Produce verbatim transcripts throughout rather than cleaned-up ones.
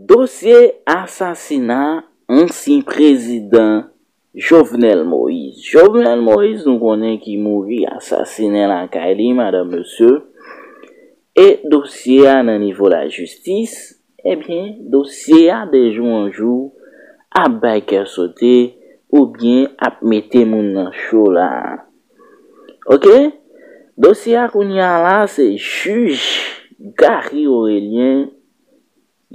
Dosye asasina ansyen prezidan Jovenel Moïse. Jovenel Moïse, nou konnen ki mouri asasinen lakay li, madanm, mesye. E dosye a nan nivo lajistis, ebyen, dosye a de jou an jou ap bay kè sote oubyen ap mete moun nan cho la. Oke? Dosye a kounye a la, se jij Gary Aurelien,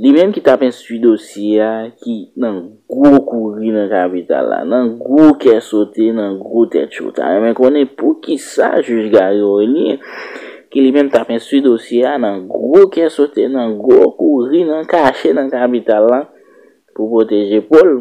li menm ki t ap enstwi dosye a, ki nan gwo kouri nan kapital la, nan gwo kè sote, nan gwo tèt cho. Ta renmen konnen poukisa jij Gary Aurelien, ki li menm t ap enstwi dosye a, nan gwo kè sote, nan gwo kouri, nan kache nan kapital la, pou pwoteje po l.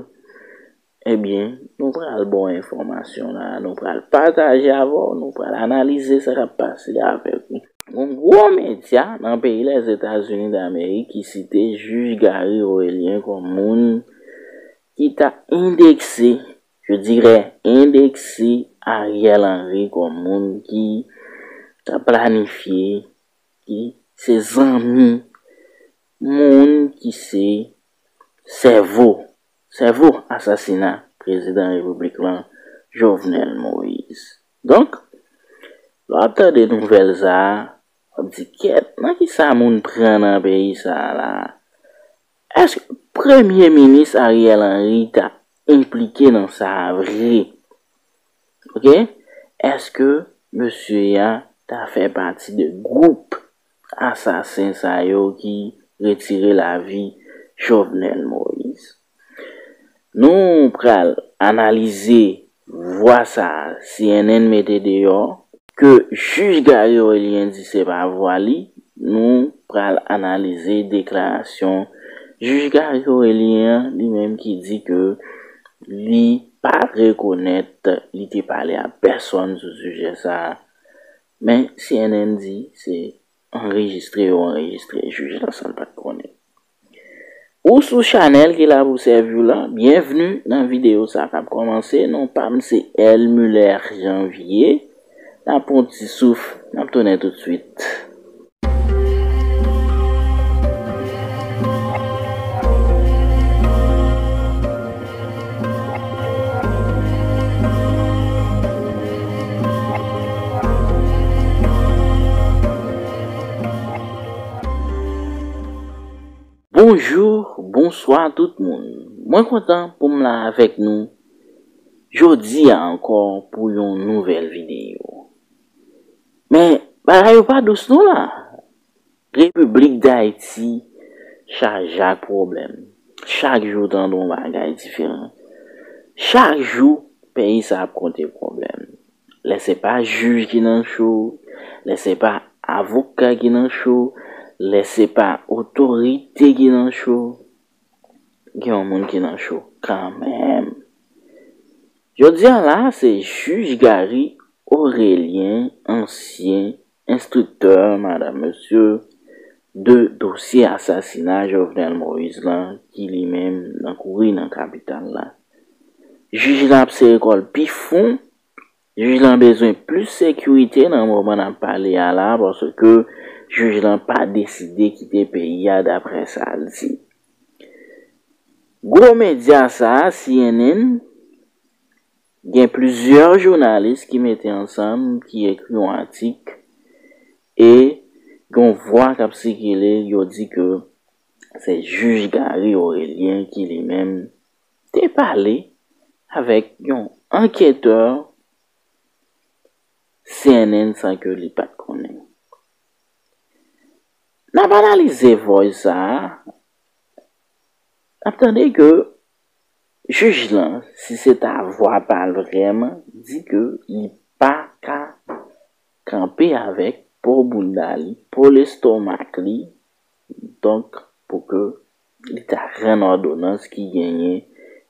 Ebyen, nou pral ba w enfòmasyon la, nou pral pataje avè w, nou pral analize sa k ap pase avèk ou. Yon gwo medya nan peyi Lèzetazini Damerik ki site jij Gary Aurelien kòm moun ki ta endekse, je dirais, endekse Ariel Henry kòm moun ki ta planifye, ki se zanmi moun ki se sèvo, sèvo asasina prezidan repiblik lan, Jovenel Moïse. Donk, lè w ap tande nouvèl sa a, w ap di, "Kèt, nan ki sa moun pran nan peyi sa a la? Èske premye minis Ariel Henry ta enplike nan sa a vre?" Oke? Èske mesye a ta fè pati de gwoup asasen sa yo ki retire lavi Jovenel Moïse? Nou pral analize vwa sa a C N N mete deyò, ke jij Gary Aurelien di se pa vwa li. Nou pral analize deklarasyon jij Gary Aurelien an, li menm ki di ke li pa rekonèt li te pale a pèsonn sou sijè sa a. Men C N N di se anrejistre yo anrejistre jij la san l pa t konnen. Ou sou chanèl ki la pou sèvi w lan, byenvni nan videyo sa k ap kòmanse. Non pa m se L Muller Janvier. N ap pran yon ti souf, n ap tounen toutswit. Bonjou, bonswa tout moun. Mwen kontan pou m la avèk nou jodi a ankò pou yon nouvèl videyo. Men, bagay yo pa dous non la. Repiblik Dayiti chaje ak pwoblèm. Chak jou w tande yon bagay diferan. Chak jou, peyi sa ap konte pwoblèm. Lè se pa jij ki nan cho, lè se pa avoka ki nan cho, lè se pa otorite ki nan cho, gen yon moun ki nan cho kanmenm. Jodi a la, se jij Gary Aurelien, ansyen enstriktè, madanm, mesye, de dosye asasina Jovenel Moïse lan, ki li menm nan kouri nan kapital la. Jij la ap sere kò l pi fon. Jij lan bezwen plis sekirite nan moman n ap pale a la, paske jij lan pa deside kite peyi a, daprè sa l di. Gwo medya sa a, C N N, gen plizyè jounalis ki mete ansanm, ki ekri yon atik, e gen yon vwa k ap sikile, yo di ke se jij Gary Aurelien ki li menm te pale avèk yon anketè C N N san ke li pa t konnen. N ap analize vwa sa a, n ap tande ke jij lan, si se ta vwa pa l vrèman, di ke li pa ka kanpe avèk po bounda li, po lestomak li, donk, pou ke li ta rann òdonans ki genyen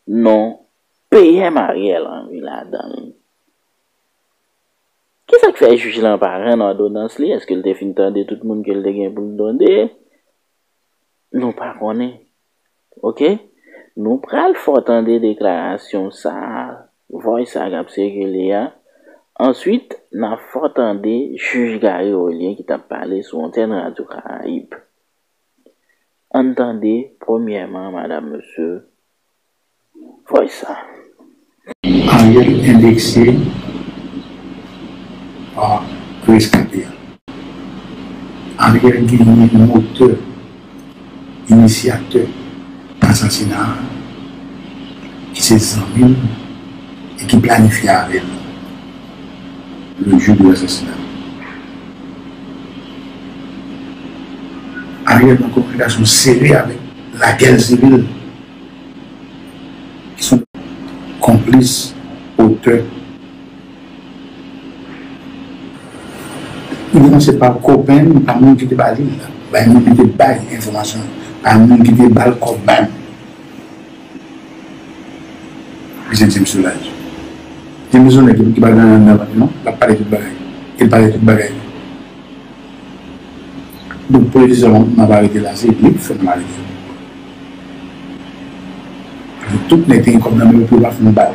non P M Ariel Henry ladan l. Kisa k fè jij lan pa rann òdonans li? Èske l te fin tande tout moun ke l te gen pou l tande? Nou pa konnen. Oke? Nou pral fè w tande deklarasyon sa a, vwa sa a k ap sikile a. Answit, n ap fè w tande jij Gary Aurelien ki t ap pale sou antèn Radyo Karayib. Ann tande, premyèman, madanm, mesye, vòy sa. Ariel endekse pa reskape a. Ariel genyen motè, inisyatè asasina a, ki se zanmi l e ki planifye avè l le jour de l'assassinat. Ariel nan kominikasyon sere avèk Lagèl Sivil, ki se konplis, otè. Li kòmanse pa kopen l, pa moun ki te ba li l la, bay moun ki te bay enfòmasyon, pa moun ki te ba l kòb, bay Li se James Soulage. James se yon nèg ki pa gen anyen nan vant li non, l ap pale tout bagay. E l pale tout bagay. Donk, politizan m ap arete la, se li k fè m arete. Paske tout nèg te gen kòb nan men yo pou yo pa fè yon bal.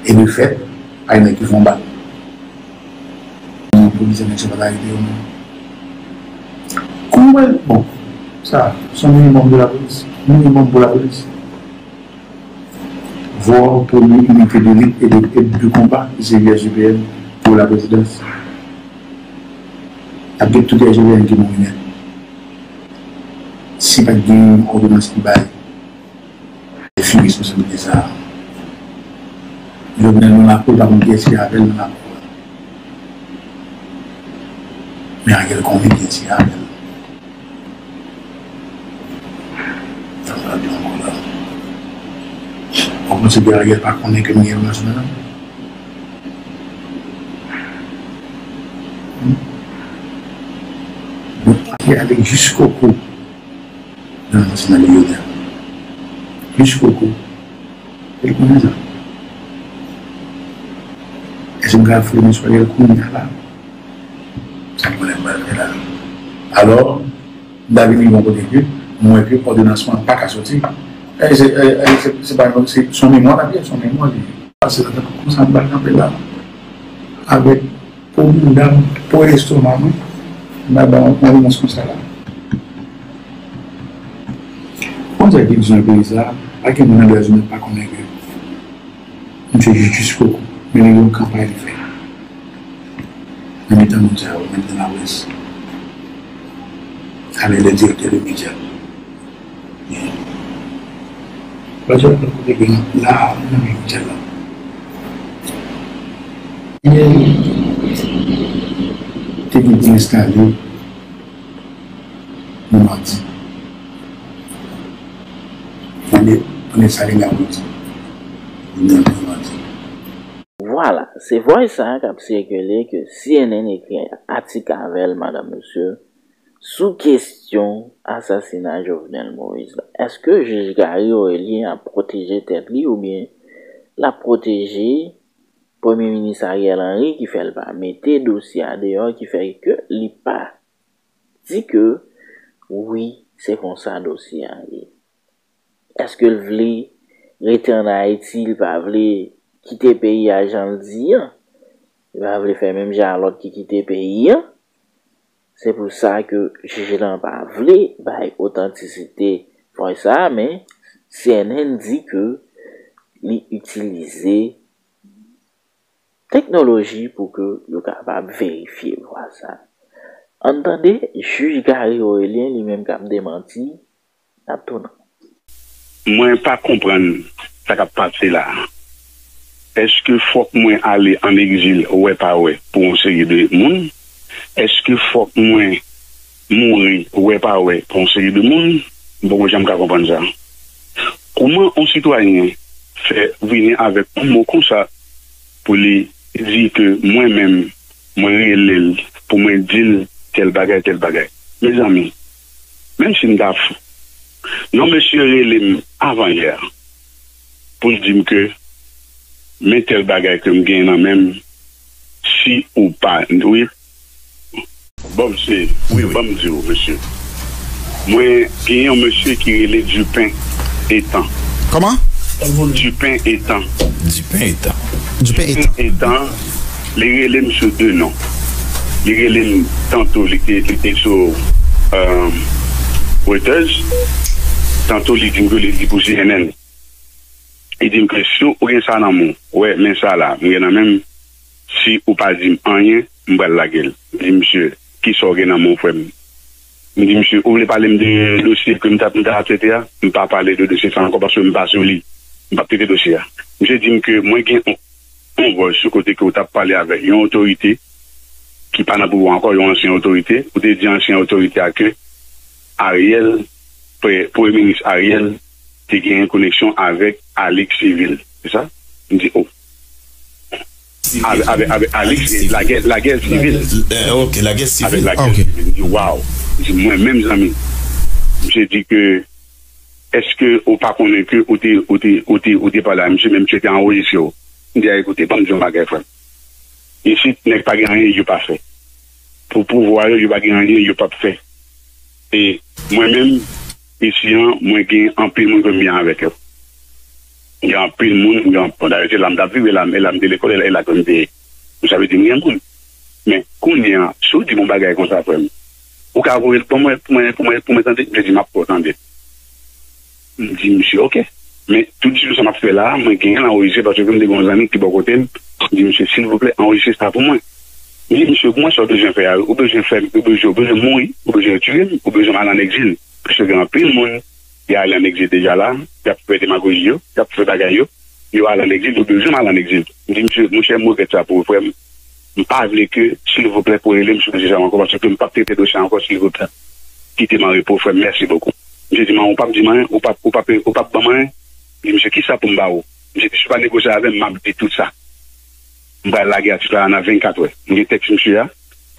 E de fèt, pa gen nèg ki fè yon bal. Nan polis, nèg sa pa t arete yo non. Kòman, bon, sa, se yon minimòm pou lapolis. Minimòm pou lapolis. Vwa pou li, inite de lit e de, e de konba, ki se U S G P N pou laprezidans. Ap gen tout U S G P N ki mouri nèt. Si pa t gen yon òdonans ki bay, li fini responsablite sa a. Jovenel nan lakou, pa konn kiyès ki avè l nan lakou a. Men Ariel konnen kiyès ki avè l. Sa m pral di ankò la. Ou panse ke Ariel pa konnen ke m gen relasyon avè l? Hmm? Nou pa ki ale jiskoko nan asasina Lionel. Jiskoko. E konnen sa. Èske m ka foure mesye Ariel kounye a la? Sa m konnen m pral fè la. Alò, m ta vin rive yon kote ke m wè ke òdonans mwen an pa ka soti. E se, e, e se, se pa yon, se, se yon memwa l ap ye, se yon memwa li ye. Pase la, tankou konsa m pral kanpe la. Avèk po mounda m, po estoma mwen, m pral ba yon òdonans konsa la. Konn sa ki bizwen peyi sa a, pa gen moun nan Bèzou pa konnen ke misye jis koko, men li gen yon kanpay li fè. Nan mitan moun sa yo, menm nan laprès. Avèk lè direktè de medya. Pase lòt kote gen la, nan medya la. Te gen pou enstale Yon madi. Mande, mande sa li la pou di. Li menm yon madi. Vwala, se vòy sa a k ap sikile ke C N N ekri atik avè l, madanm, mesye, sou kesyon asasina Jovenel Moïse la. Èske jij Garry Orélien ap pwoteje tèt li oubyen l ap pwoteje Premye Minis Ariel Henry ki fè l pa mete dosye a deyò, ki fè ke li pa di ke wi, se konsa dosye a ye. Èske l vle rete ann Ayiti, li pa vle kite peyi a jan l di an? Li pa vle fè menm jan a lòt ki kite peyi an? Se pou sa ke jij lan pa vle bay otantisite vòy sa a, men C N N di ke li itilize teknoloji pou ke yo kapab verifye vwa sa. Ann tande jij Garry Orélien li menm k ap demanti, n ap tounen. Mwen pa konprann sa k ap pase la a. Èske fòk mwen ale ann egzil wè pa wè pou yon seri de moun? Èske fòk mwen mouri wè pa wè pou yon seri de moun? M poko janm ka konprann sa. Kòman yon sitwayen fè vini avèk yon mo konsa pou li di ke mwen menm, mwen rele l pou mwen di l tèl bagay, tèl bagay? Mezanmi, menm si m ta fou, yon mesye rele m avan yè pou l di m ke men tèl bagay ke m gen nan men m, si ou pa, wi, Bon, mesye, wi, wi, ban m di w, mesye. Mwen gen yon mesye ki rele Dupen Etan. Kòman? Dupen Etan. Dupen Etan. Dupen Etan. Etan, li rele m sou de non. Li rele m tanto, li te, li te sou, euh, Reuters, tanto li di m ke li, li pou C N N. Li di m ke si w gen sa nan men w, wè, men sa la, m gen nan men m, si ou pa di m anyen, m pral lage l. M di misye, kisa w gen nan men w, frè m? M di misye, ou vle pale m de dosye ke m t ap, m t ap trete a? M pa pale de dosye sa ankò paske m pa sou li. M p ap trete dosye a. Misye di m ke mwen gen yon, yon vòy sou kote ke w t ap pale avèk yon otorite ki pa nan pouvwa ankò, yon ansyen otorite. Ou te di ansyen otorite a ke Ariel, pre-, premye minis Ariel, te genyen koneksyon avèk Alix Civil. Se sa? M di, oh. Avèk, avèk, avèk Alix, lagè, lagè sivil. Eh, ok, lagè sivil. Avèk lagè sivil. M di, waw. M di, mwen menm, zanmi. Misye di ke, èske ou pa konnen ke ou te, ou te, ou te, ou te pale a misye, men misye te anrejistre w? M di, a, ekoute, ban m di yon bagay, frè m. Isit, nèg pa gen anyen yo pa fè. Pou pouvwa yo, yo pa gen anyen yo p ap fè. E mwen menm, isi an, mwen gen anpil moun ke m byen avèk yo. Gen anpil moun, gen anpil, dayè, se la m t ap viv, e la, e la m te lekòl, e la, e la ke m te, sa vle di m gen moun. Men, kounye a, si w di m yon bagay konsa, frè m, ou ka voye l pou mwen, pou mwen, pou mwen, pou mwen tande? Misye di, m ap fè w tande. M di, misye, ok. Men, tout diskou sa m ap fè la a, mwen genyen l anrejistre paske m te gen yon zanmi ki bò kote m. M di, misye, silvouplè, anrejistre sa pou mwen. M di, misye, mwen, sa w bezwen fè a, ou bezwen fè m, ou bezwen, ou bezwen mouri, ou bezwen tiye m, ou bezwen m al an egzil. Paske gen anpil moun, y ale an egzil deja la, y ap fè demagoji yo, y ap fè bagay yo, yo ale an egzil, yo bezwen m al an egzil. M di, misye, monchè, m regrèt sa pou ou, frè m. M pa vle ke, silvouplè, pou rele m sou dosye sa ankò, paske m p ap trete dosye a ankò, silvouplè. Kite m an repo, frè m, mèsi bokou. Misye di m, ou p ap di m anyen, ou p ap, ou p ap, ou p ap ban m anyen. M di, misye, kisa pou m ba ou? Misye di, si w pa negosye avè m, m ap di tout sa. M pral lage atik la nan vennkat è. M gen tèks misye a,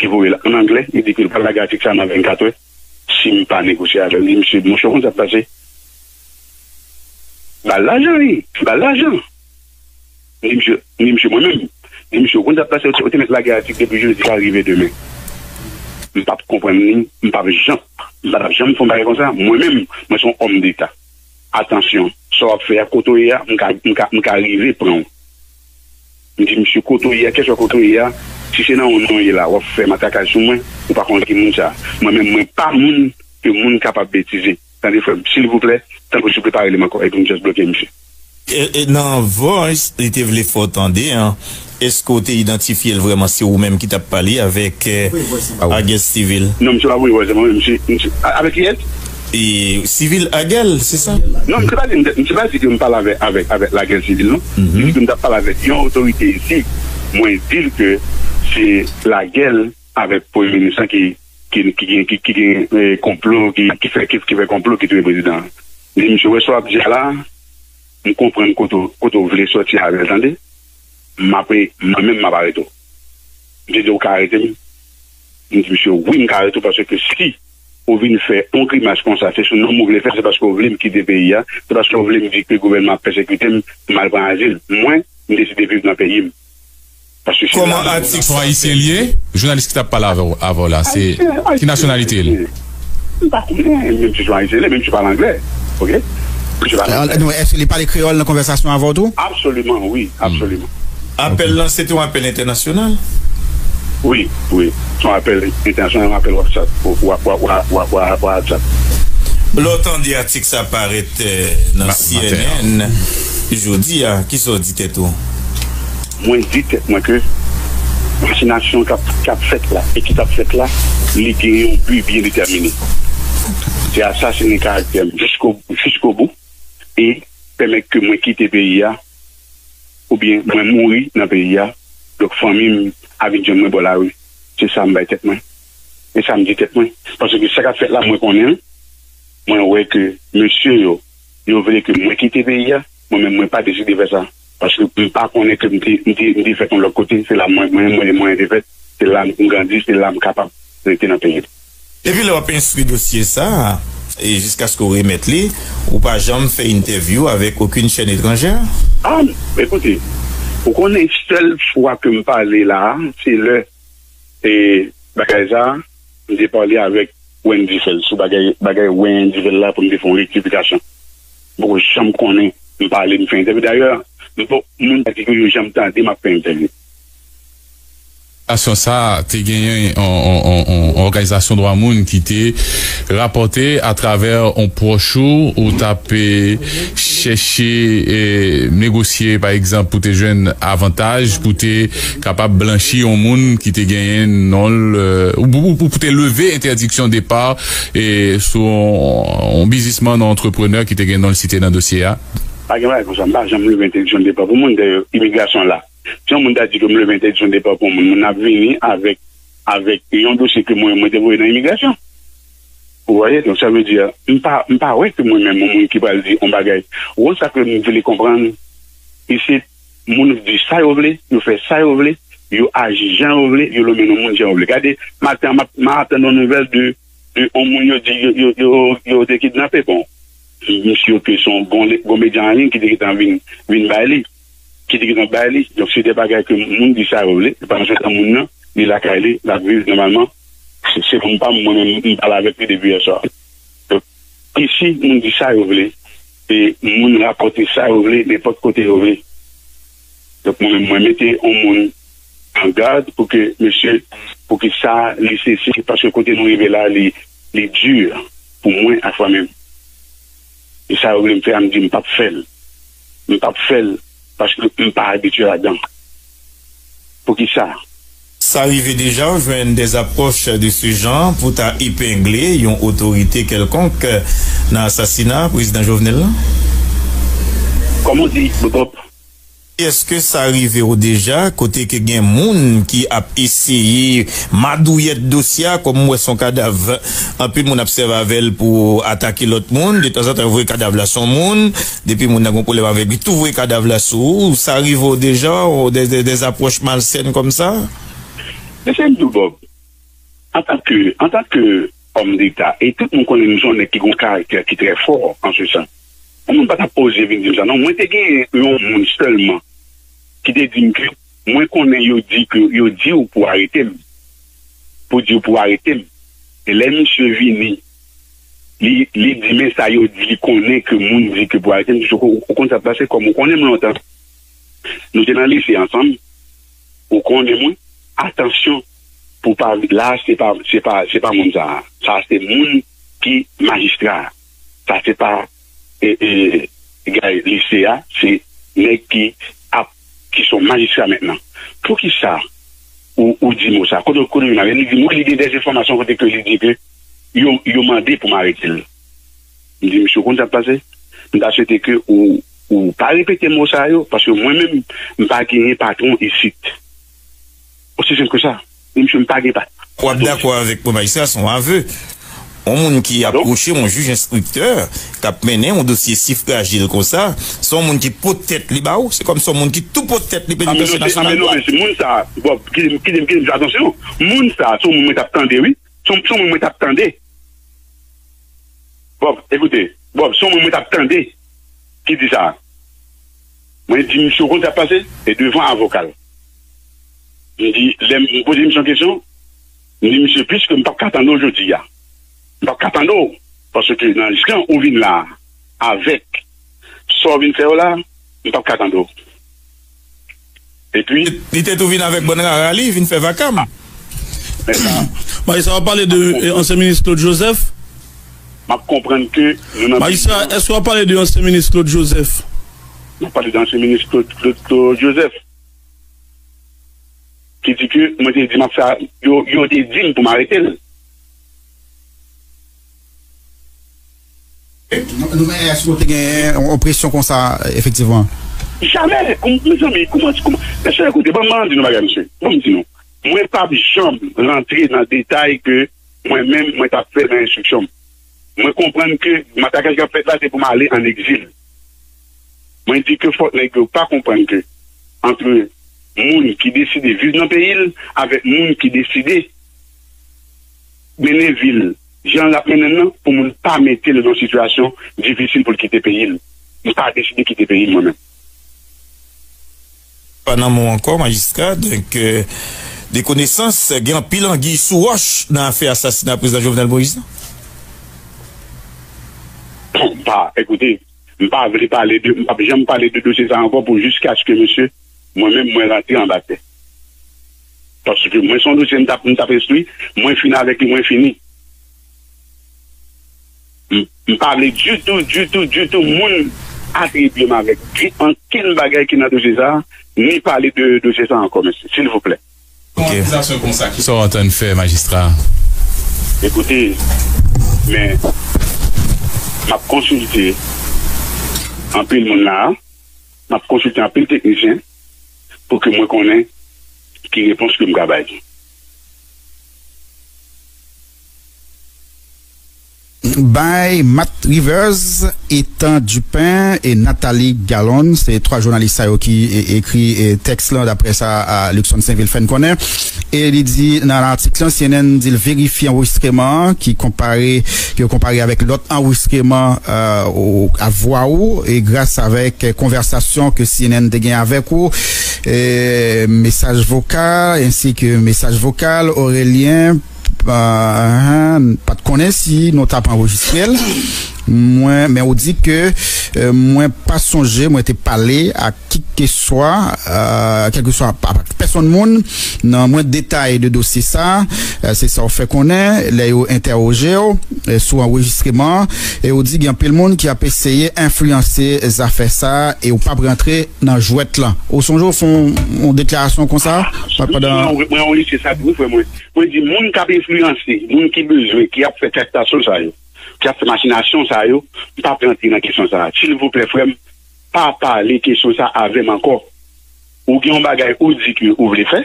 ki voye l an anglè, li di ke l pral lage atik sa nan vennkat è, si m pa negosye avè l. M di, misye, monchè, ou konn sa k pase? Ba l lajan, wi, ba l lajan. M di misye, m di misye, mwen menm, m di misye, ou konn sa k pase, ou te mèt lage atik depi jodi a rive demen. M p ap konprann li, m p ap janm, m pa t ap janm fè yon bagay konsa. Mwen menm, mwen se yon òm deta. Atansyon, sa w ap fè a, kote w ye a, m ka, m ka, m ka rive pran w. M di misye, kote w ye a, kèlkeswa kote w ye a, si se nan yon non w ye la, w ap fè matrakaj sou mwen, ou pa konn ki moun sa. Mwen menm, mwen pa moun ke moun kapab betize. Tande, frè m, silvouplè, tanpri, sou prepare li m ankò, epi m just bloke misye. E, e nan voice li te vle fè w tande an, èske w te idantifye l vrèman, se ou menm ki t ap pale avèk, eh, Aguel Civil? Non, misye pa voye voice, se mwen menm, misye, misye, a-, avèk kiyès? E Civil Aguel, se sa? Non, misye pa di, misye pa di ke m pale avèk, avèk, avèk Aguel Civil, non. Li di ke m t ap pale avèk yon otorite isi, mwen di l ke se Aguel avèk premye minis lan ki, ki, ki gen, ki, ki gen, eh, konplo, ki, ki fè, ki, ki fè konplo, ki touye prezidan an. Li di, misye, wè sa w ap di a la, m konprann kote w, kote w vle sòti avè l, tande. M ap, mwen menm, m ap arete w. Misye di, ou ka arete m? M di, misye, wi, m ka arete w, paske si ou vin fè yon grimas konsa, se sou non m ou vle fè, se paske w vle m kite peyi a, se paske w vle m di ke gouvènman ap pèsekite m, m al pran azil. Mwen, m deside viv nan peyi m. Paske se la. Kòman atik sa? Se yon Ayisyen li ye? Jounalis ki t ap pale avè w, avè w la, se ki nasyonalite l? M pa konnen, menm si se yon Ayisyen li ye, menm si pale anglè. Ok? Misye pale anglè. Nou, èske li pale kreyòl nan konvèsasyon avè w tou? Absoliman, wi, absoliman. Apèl lan, se te yon apèl entènasyonal? Wi, wi. Se yon apèl entènasyonal, yon apèl WhatsApp. Wa-, wa-, wa-, wa-, wa-, WhatsApp. Lè w tande atik sa parèt, eh, nan C N N jodi a, kisa w di tèt ou? Mwen di tèt mwen ke machinasyon k ap, k ap fèt la e ki t ap fèt la, li gen yon bi byen detèmine. Se asasinen karaktè m jisko, jiskobou e pèmèt ke mwen kite peyi a, oubyen mwen mouri nan peyi a, donk fanmi m a vin jwenn mwen bò lari. Se sa m bay tèt mwen. E sa m di tèt mwen. Paske sa k ap fèt la, mwen konnen l. Mwen wè ke mesye yo, yo vle ke mwen kite peyi a. Mwen menm, mwen pa deside fè sa. Paske m pa konnen ke m te, m te, m te fèt yon lòt kote. Se la mwen, mwen, mwen, mwen te fèt. Se la m grandi, se la m kapab rete nan peyi m. Depi lè w ap enstwi dosye sa a, e jiskaske w remèt li, ou pa janm fè entèvyou avèk okenn chèn etranjè? Ah, ekoute, ou konnen sèl fwa ke m pale la a, se lè, e, bagay sa a, m te pale avèk Wendy Phil, sou bagay, bagay Wendy Phil la pou m te fè yon rektifikasyon. M poko janm konnen, m pale, m fè entèvyou. Dayè, m pa, moun pa di ke yo janm tande m ap fè entèvyou. Asosiyasyon sa a te genyen yon, yon, yon, yon òganizasyon dwa moun ki te rapòte atravè yon pwòch ou, ou t ap, eh, chèche, eh, negosye, pa egzanp, pou te jwenn avantaj, pou te kapab blanchi yon moun ki te genyen non l, eh, ou, ou, ou pou te leve entèdiksyon depa, eh, sou yon, yon biznismann, yon antreprenè ki te gen non l site nan dosye a. Pa gen bagay konsa, m pa janm leve entèdiksyon depa pou moun, dayè, imigrasyon la. Si yon moun ta di ke m leve entèdiksyon depa pou yon moun, moun nan ap vini avèk, avèk yon dosye ke mwen, mwen te voye nan imigrasyon. Ou wè, donk sa vle di, m pa, m pa wè ke mwen menm, yon moun ki pral di yon bagay. Ou konn sa ke m vle konprann? Isit, moun di sa yo vle, yo fè sa yo vle, yo aji jan yo vle, yo lonmen non moun jan yo vle. Gade, maten an, m ap, m ap tann yon nouvèl de, de yon moun yo di yo, yo, yo, yo te kidnape. Bon, misye ke se yon bon, bon medya an liy ki te gentan vin, vin bay li, ki te gentan bay li. Donk, se de bagay ke moun di sa yo vle, se pa nan sèten moun nan, li lakay li, l ap viv nòmalman. Se, se moun pa m, mwen menm, m pale avèk li depi yè swa. Donk, isi, moun di sa yo vle, e moun rapòte sa yo vle, nenpòt kote yo vle. Donk, mwen menm, mwen mete yon moun an gad pou ke, mesye, pou ke sa, li se, se, paske kote nou rive la, li, li di pou mwen ak mwen menm. E sa yo vle m fè a, m di m p ap fè l. M p ap fè l paske m pa abitye ladan. Poukisa? Sa rive deja w jwenn des approches de ce genre pou ta epengle yon otorite kèlkonk nan asasina prezidan Jovenel lan? Kòman w di, Bob? Èske sa rive w deja kote ke gen moun ki ap eseye madouyèt dosye a, kòm m wè se yon kadav, anpil moun ap sèvi avè l pou atake lòt moun, detanzantan yo voye kadav la sou yon moun, depi moun nan gen yon pwoblèm avèk li, tou voye kadav la sou ou, sa rive w deja, w, des, des, des approches malsaines kòmsa? Mesye, m di w, Bob, antanke, antanke òm deta, e tout moun konnen m se yon nèg ki gen yon karaktè ki trè fò an se sans. Yon moun pa t ap oze vin di m sa, non. Mwen te gen yon moun sèlman ki te di m ke mwen konnen yo di ke, yo di w pou arete m. Pou di w pou arete m. E lè misye vini, li, li di men sa yo di, li konnen ke moun di ke pou arete m. Ou, ou konn sa k pase, kòm ou konnen m lontan. Nou te nan lise ansanm. Ou konnen mwen, atansyon pou pa, la, se pa, se pa, se pa moun sa a. Sa a se moun ki majistra a. Sa se pa, e, e, gay lise a, se nèg ki ap, ki se yon majistra mentnan. Poukisa ou, ou di mo sa? Kote, kote w vin avè l? Li di mwen, li gen des enfòmasyon kote ke li di ke yo, yo mande pou m arete l. M di, "Mesye, ou konn sa k pase? M ta swete ke ou, ou pa repete mo sa yo, paske mwen menm, m pa genyen patwon isit." Osi senp ke sa. M di, "Mesye, m pa gen patwon." W ap dakò avèk mwen, majistra, se yon avè. Yon moun ki apwoche yon jij enstriktè, k ap mennen yon dosye si frajil konsa, se yon moun ki pot tèt li ba ou, se kòm se yon moun ki tou pot tèt li, peyi dosye nasyonal. Moun sa, Bob, kite m, kite m, kite m, atansyon. Moun sa, se yon moun mwen t ap tande, wi. Se yon, se yon moun mwen t ap tande. Bob, ekoute, Bob, se yon moun mwen t ap tande ki di sa. Mwen di misye, ou konn sa k pase? E devan avoka l. M di, lè m poze misye yon kesyon, m di, "Misye, piske m p ap ka tande w jodi a, m p ap ka tande w, paske nan jan ou vin la a, avèk sa w vin fè yo la, m p ap ka tande w." Epi, li te tou vin avèk bann rara li, vin fè vakam. Men sa, Majistra, w ap pale de, eh, ansyen minis Claude Joseph? M ap konprann ke nou nan... Majistra, èske w ap pale de ansyen minis Claude Joseph? M ap pale de ansyen minis Claude, Claude, Claude Joseph. Ki di ke mwen te di m ap fè, yo, yo te di m pou m arete l. Nou, nou, men èske w te gen yon presyon konsa, efektivman? Jamè! Kòm, mezanmi, kòman, kòman, mesye, ekoute, ban m, ban m di nou bagay, mesye. Ban m di nou. Mwen p ap janm rantre nan detay ke mwen menm, mwen t ap fè nan enstriksyon m. Mwen konprann ke matakaj k ap fèt la, se pou m ale ann egzil. Mwen di ke fòk nèg yo pa konprann ke antre moun ki deside viv nan peyi l avèk moun ki deside mennen vi l jan l ap mennen l nan, pou moun pa mete l nan sitiyasyon difisil pou l kite peyi l. M pa deside kite peyi m, mwen menm. Pa nan mo ankò, majistra. Donk, euh, de konesans, gen anpil anguille sous roche nan afè asasina prezidan Jovenel Moïse lan? Bon, pa, ekoute, m pa vle pale de, m p ap janm pale de dosye sa ankò pou jiskaske, mesye, mwen menm, mwen rantre anba tè. Paske mwen se yon dosye m t ap, m t ap enstwi, mwen fini avèk li, mwen fini. M, m pa vle ditou, ditou, ditou moun atribye m avèk ankenn bagay ki nan dosye sa a, ni pale de dosye sa a ankò, mesye, silvouplè. Ok. Sa w antann fè, majistra? Ekoute, men, m ap konsilte anpil moun la a, m ap konsilte anpil teknisyen pou ke mwen konnen ki repons ke m ka bay. By Matt Rivers, Ethan Dupin e Nathalie Gallon, se twa jounalis sa yo ki e, ekri e, tèks lan, daprè sa a, Luckson Sainvil fè n konnen. E li di nan atik lan, C N N di l verifye anrejistreman an ki konpare, ke yo konpare avèk lòt anrejistreman, euh, ou, a vwa ou, e gras avèk konvèsasyon ke C N N te gen avèk ou, e mesaj vokal, ensi ke mesaj vokal, Aurélien, euh, pa t konnen si nou t ap anrejistre l. Mwen, men ou di ke, euh, mwen pa sonje mwen te pale ak kikeswa, euh, kèlkeswa pa, pa pèsonn moun nan mwen detay de dosye sa, euh, se sa w fè konnen lè yo entèwoje w, euh, sou anrejistreman, e ou di gen anpil moun ki ap eseye enfliyanse zafè sa, e ou p ap rantre nan jwèt lan. Ou sonje w fè yon, yon deklarasyon konsa? Pandan mwen, mwen, mwen, se sa tou, wi, frè mwen. Mwen di moun k ap enfliyanse, moun ki bezwen, ki ap fè traktasyon sa yo, ki ap fè machinasyon sa yo, m p ap rantre nan kesyon sa a. Silvouplè, frè m, pa pale kesyon sa avè m ankò. Ou gen yon bagay ou di ke ou vle fè,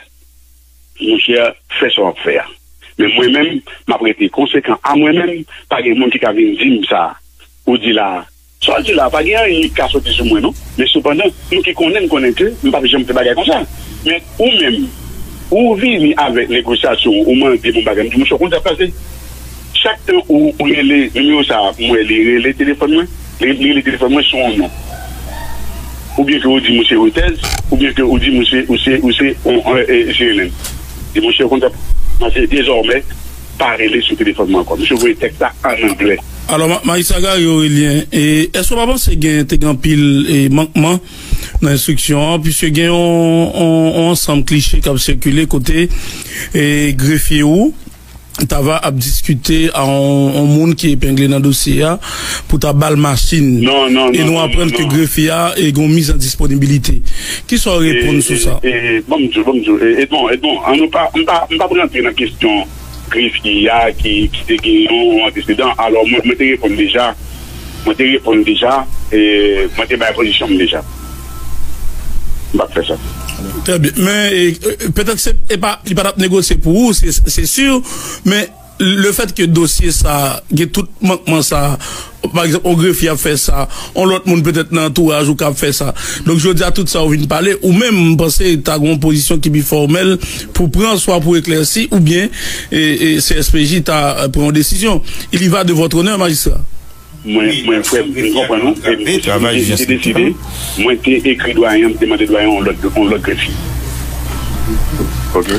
monchè, fè sa w ap fè a. Men mwen menm, m ap rete konsekan a mwen menm, pa gen moun ki ka vin di m sa ou di la a. Sa w di la a, pa gen anyen ki ka soti sou mwen, non. Men sepandan, nou ki konnen, n konnen ke m p ap janm fè bagay konsa. Men ou menm, ou vini avèk negosyasyon, ou mande m yon bagay, m di, monchè, w konn sa k pase? Chak tan ou, ou rele nimewo sa a, m wè li rele telefòn mwen, li, li rele telefòn mwen sou yon non. Oubyen ke ou di m ou se Reuters, oubyen ke ou di m ou se, ou se, ou se, on, on, e, C N N. Di, monchè, w konn sa k pase, dezòmè, pa rele sou telefòn mwen ankò. Misye voye tèks la an anglè. Alò, ma-, Majistra Garry Aurélien, e, èske w pa panse gen, te gen anpil, e, mankman nan enstriksyon an, piske gen yon, yon, yon ansanm kliche k ap sikile kote, e, grefye ou, t ava ap diskite a yon, yon moun ki epengle nan dosye a pou ta ba l machin. Non, non, e non, nou non, aprann non, ke non. Grefye a, e, gen yon miz an disponibilite. Kisa w reponn sou sa? E, e, e, ban m di w, ban m di w, e, Edmond, Edmond, an nou pa, m pa, m pa p rantre nan kesyon grefye a ki, ki te gen yon antesedan. Alò, mwen, mwen te reponn deja. Mwen te reponn deja. E, mwen te bay pozisyon m deja. M p ap fè sa. Trè byen. Men, e, e, petèt se, e pa, li pa t ap negosye pou ou, se, se si. Men, lefètke dosye sa a, gen tout mankman sa a, pa egzanp, yon grefye ap fè sa, yon lòt moun petèt nan antouraj ou ka ap fè sa. Donk, jodi a, tout sa ou vin pale, ou menm, m panse ta gen yon pozisyon ki pi fòmèl pou pran, swa pou eklèsi, oubyen, e, e, C S P J ta, e, pran yon desizyon. Il y va de votre honneur, majistra. Mwen, mwen, frè m, m konprann ou, e m te deside, mwen te ekri dwayen an, m te mande dwayen an yon lòt, yon lòt grefye. Ok.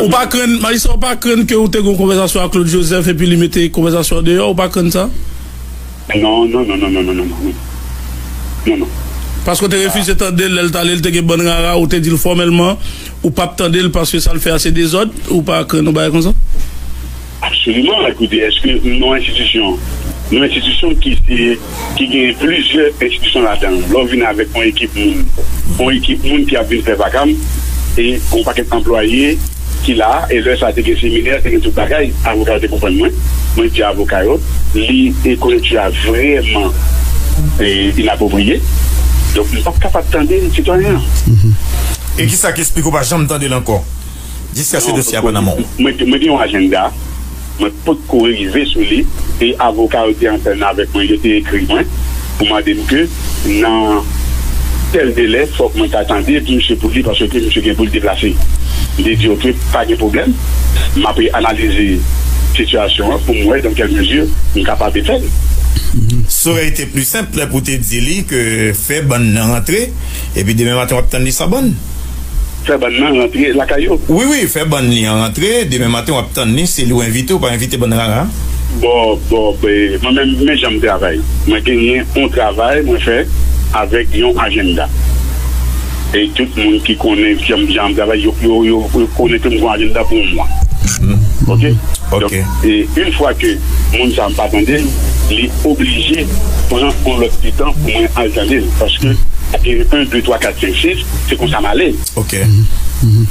Ou pa krenn, majistra, ou pa krenn ke ou te gen yon konvèsasyon ak Claude Joseph epi li mete konvèsasyon an deyò, ou pa krenn sa? Non, non, non, non. Non, non. Paske w te refize tande l lè l t ale, l te gen bann rara, ou te di l fòmèlman, ou p ap tande l paske sa l fè a se dezòd, ou pa krenn yon bagay konsa? Absoliman. Ekoute, èske yon enstitisyon, yon enstitisyon ki se, ki gen plizyè enstitisyon ladan l, lè w vin avèk yon ekip moun, yon ekip moun ki ap vin fè vakam, e yon pakèt anplwaye ki la, e lè sa te gen seminè, te gen tout bagay, avoka yo te konprann mwen, mwen di avoka yo, li, e konjonkti a vrèman, e, inapwopriye, donk m p ap kapab tande sitwayen an. E kisa k esplike w pa janm tande l ankò? Jiskaske dosye a pa nan men w. Mwen, mwen gen yon ajanda, mwen potko rive sou li, e avoka yo te antèn avèk mwen, yo te ekri mwen pou mande m ke nan tèl delè, fòk mwen ta tande pou misye, pou li, paske misye gen pou l deplase. M te di, oke, pa gen pwoblèm, m ap analize sitiyasyon an pou m wè dans quelle mesure m kapab fè l. Ça aurait été plus simple pou te di li ke fè bann nan rantre, epi demen maten w ap tann li san bann. Fè bann nan rantre lakay yo. Wi, wi, fè bann li an rantre. Demen maten, w ap tann li, se li w envite, ou pa envite bann rara. Bon, bon, ben, mwen menm, men jan m travay. Mwen genyen yon travay mwen fè avèk yon ajanda. E tout moun ki konnen jan, jan m travay, yo, yo, yo, yo konnen ke m gen yon ajanda pou yon mwa. Ok? Donk, e yon fwa ke moun sa m pa tande l, li oblije pran yon lòt ti tan pou mwen al tande l. Paske, e, en, de, twa, kat, senk, sis, se konsa m ale. Ok.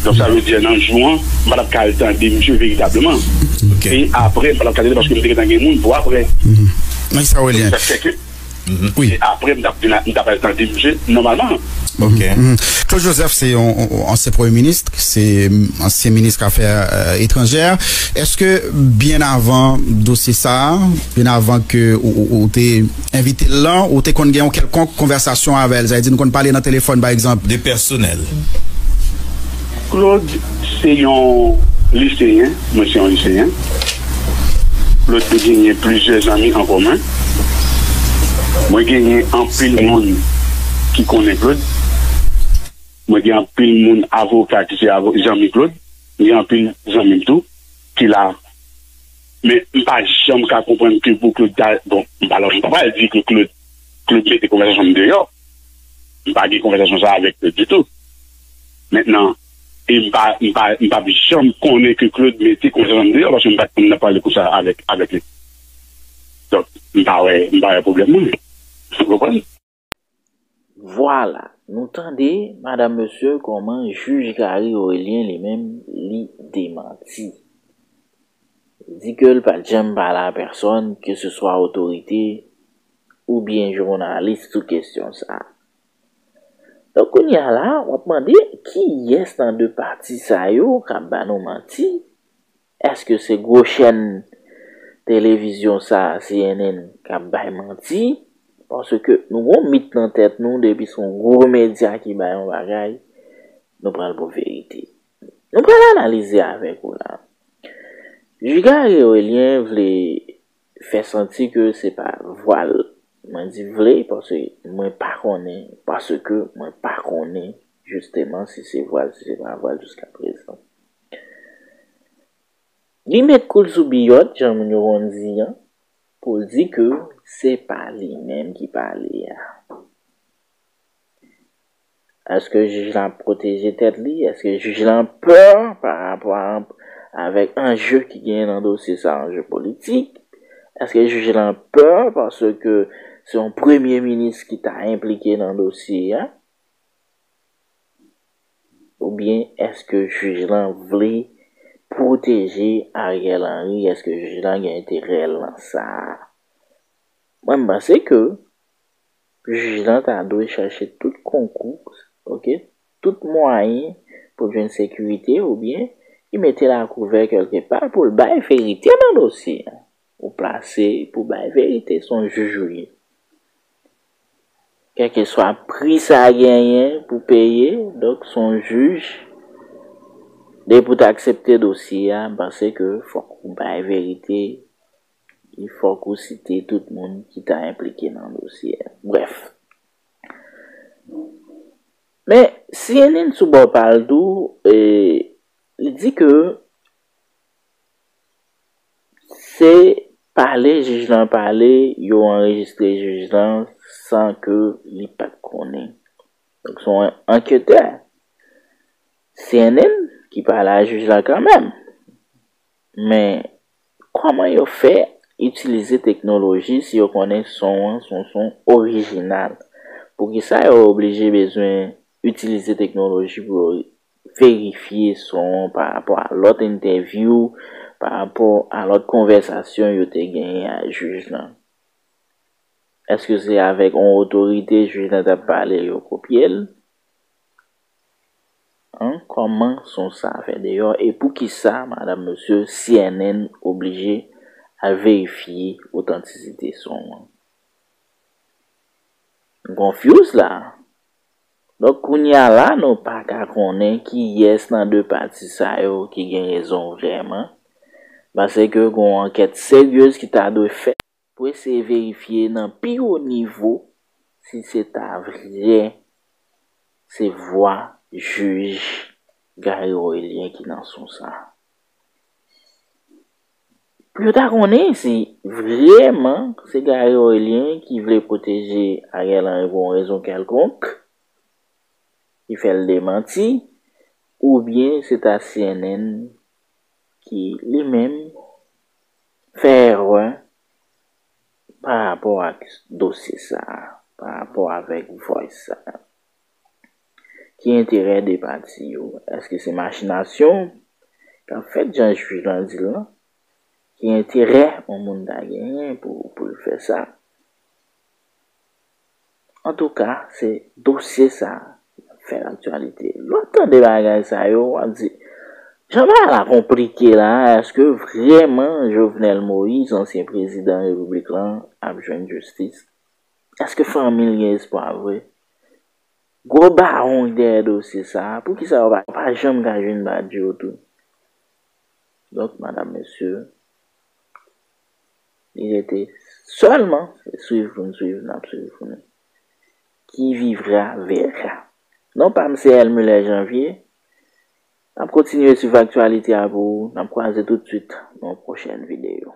Donk, sa vle di, nan jou an, m pa t ap ka al tande misye veritableman. Ok. E apre, m pa t ap ka tande l paske m te gentan gen moun pou apre. Nan sa w li an. Sa fè ke Wi. E apre, m t ap vin a, m t ap al tande misye nòmalman. Ok. Claude Joseph se yon, yon ansyen premye minis, se ansyen minis afè etranjè. Èske byen avan dosye sa a, byen avan ke ou, ou, ou te envite l lan, ou te konn gen yon kèlkonk konvèsasyon avè l? Sa vle di nou konn pale nan telefòn, pa egzanp? De pèsonèl. Claude se yon liseyen, mwen se yon liseyen. Claude te genyen plizyè zanmi an komen. Mwen genyen anpil moun ki konnen Claude. Mwen gen anpil moun avoka ki se avo-, zanmi Claude. Mwen gen anpil zanmi m tou ki la. Men m pa janm ka konprann ke pou Claude ta, bon, m pa, m pa pral di ke Claude, Claude mete konvèsasyon m deyò. M pa gen konvèsasyon sa avèk Claude ditou. Mentnan, e m pa, m pa, m p ap janm konnen ke Claude mete konvèsasyon deyò, paske m pa t konn ap pale konsa avèk, avèk li. Donk, m pa wè, m pa wè pwoblèm mwen. Ou konprann? Vwala, nou tande, madanm, mesye, kòman jij Gary Orélien li menm, li demanti. Li di ke l pa t janm pale a pèsòn, ke se swa otorite oubyen jounalis, sou kesyon sa a. Donk, kounye a la, w ap mande, kiyès nan de pati sa yo k ap ba nou manti? Èske se gwo chèn televizyon sa a, C N N, k ap bay manti? Paske nou gon mit nan tèt nou, depi se yon gwo medya ki bay yon bagay, nou pral pou verite. Nou pral analize avèk ou la. Jij Gary Orélien vle fè santi ke se pa vwa l. Mwen di vle, paske mwen pa konnen, paske mwen pa konnen jisteman si se vwa l, si se pa vwa l jiska prezan. Li met kou l sou biyòt, jan moun yo konn di an, pou l di ke se pa li menm ki pale a. Èske jij la ap pwoteje tèt li? Èske jij la pè pa rapò a, avèk anje ki genyen nan dosye sa, anje politik? Èske jij la pè paske se yon premye minis ki ta enplike nan dosye a? Oubyen èske jij la vle pwoteje Ariel Henry? Èske jij la gen enterè l nan sa a? Mwen, m panse ke jij la ta dwe chèche tout konkou, ok, tout mwayen pou l jwenn sekirite oubyen li mete l a kouvè kèlke pa pou l bay verite nan dosye a. Ou plase pou bay verite, se yon jij ou ye. Kèlkeswa pri sa genyen pou peye, donk se yon jij, depi w ta aksepte dosye a, m panse ke fòk ou bay verite, e fòk ou site tout moun ki ta enplike nan dosye a. Brèf. Men, C N N sou bò pa l tou, e, li di ke se pale jij lan pale, yo anrejistre jij lan san ke li pa t konnen. Donk, se yon anketè C N N ki pale a jij la kanmenm. Men, kòman yo fè itilize teknoloji si yo konnen son an se yon son orijinal? Poukisa yo oblije bezwen itilize teknoloji pou yo verifye son an pa rapò a lòt entèvyou, pa rapò a lòt konvèsasyon yo te genyen ak jij lan? Èske se avèk yon otorite jij lan t ap pale, yo kopye l? An, kòman son sa fè deyò e poukisa, madanm, mesye, C N N oblije al verifye otantisite son an? M konfyouz la. Donk, kounye a la, nou pa ka konnen kiyès nan de pati sa yo ki gen rezon vrèman, paske gen yon ankèt seryez ki ta dwe fèt pou eseye verifye nan pi wo nivo si se ta vrè se vwa jij Gary Orélien ki nan son sa. Pou yo ta konnen si vrèman se Gary Orélien ki vle pwoteje Ariel Henry pou yon rezon kèlkonk, ki fè l demanti, oubyen se ta C N N ki li menm fè erè pa rapò ak dosye sa a, pa rapò avèk voice sa a. Ki enterè de pati yo? Èske se machinasyon k ap fèt jan jij lan di l lan? Ki enterè yon moun ta genyen pou, pou l fè sa? Antouka, se dosye sa a k ap fè laktyalite. Lè w ap tande bagay sa yo, w ap di, jan bagay la konplike la, èske vrèman Jovenel Moïse, ansyen prezidan repiblik lan, ap jwenn jistis? Èske fanmi l gen espwa vre? Gwo bawon ki dèyè dosye sa a, poukisa yo pa, pa janm ka jwenn badji yo tou? Donk, madanm, mesye, li rete sèlman se swiv pou n swiv, n ap swiv pou nou. Qui vivra verra. Non pa m se Elmuller Janvier. N ap kontinye swiv aktyalite a pou ou. N ap kwaze tout swit nan yon pwochèn videyo.